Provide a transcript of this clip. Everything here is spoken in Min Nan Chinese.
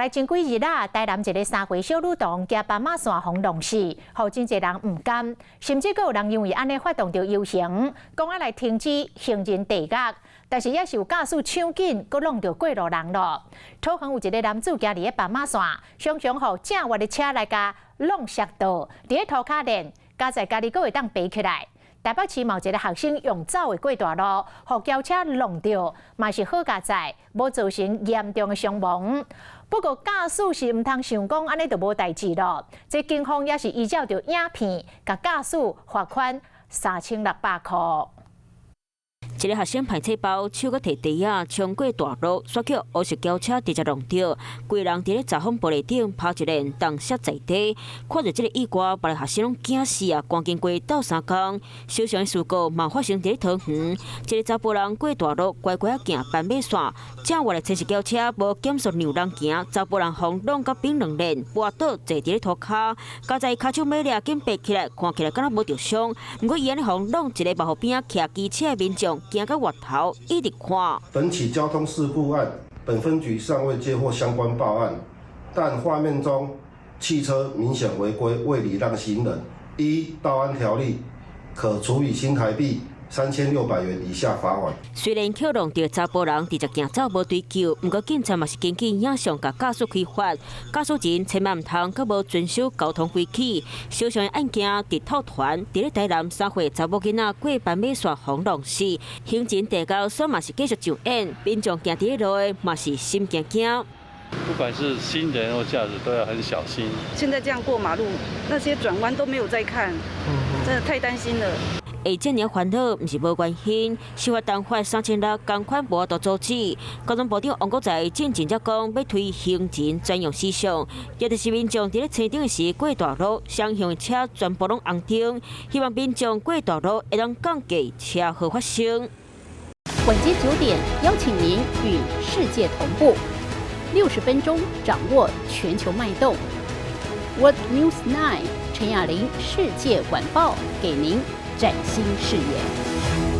來前幾日啦，台南一个3歲小女童行斑馬線予弄死，予真濟人毋甘，甚至閣有人因為按呢發動著遊行，講愛來停止行人地獄，但是也是有駕駛搶緊，閣弄著過路人囉。桃園有一个男子行佇咧斑馬線，常常予正越的車來共弄摔倒，佇咧塗跤練，佳哉家己閣會當爬起來。台北市嘛有一个學生用走的過大路，予轎車弄著，嘛是好佳哉，無造成嚴重的傷亡。不過駕駛是毋通想講按呢就無代誌囉。這警方也是依照著影片，共駕駛罰款3600箍。一个學生排冊包，手閣提袋仔，衝過大路，煞予烏色轎車直接弄著，規人佇咧閘風玻璃頂拋一連重摔在地。看著這个意外，別个學生攏驚死啊！趕緊過鬥相共。相像的事故嘛發生佇咧桃園，一个查埔人過大路，乖乖仔行斑馬線，正越的青色轎車無減速讓人行，查埔人予弄甲變兩輪，跋倒坐佇咧塗跤，佳哉跤手尾掠緊爬起來，看起來敢若無著傷。毋過伊按呢予弄一个路邊仔騎機車的民眾驚甲越頭，一直看。本起交通事故案，本分局尚未接獲相關報案，但畫面中汽車明顯違規，未禮讓行人，依道安條例，可處以新台幣3600元以下罰款。雖然予弄著查埔人直接行走無追究，毋過警察嘛是根據影像共駕駛開罰，駕駛人千萬毋通閣無遵守交通規矩。相像的案件佇透團，佇咧台南3歲查某囡仔過斑馬線予弄死，行人地獄煞嘛是繼續上演，民眾行佇咧路的嘛是心驚驚。不管是行人或駕駛都要很小心。現在這樣過馬路，那些轉彎都沒有在看，真的太擔心了。會遮爾煩惱，毋是無原因。司法單罰3600，共款無法度阻止。交通部長王國材進前才講欲推行人專用時相，也就是民眾佇咧青燈時過大路，雙向車全部攏紅燈，希望民眾過大路會當降低車禍發生。晚間9點，邀請您與世界同步，60分鐘掌握全球脈動。World News 9 陳雅玲世界晚報，給您嶄新視野。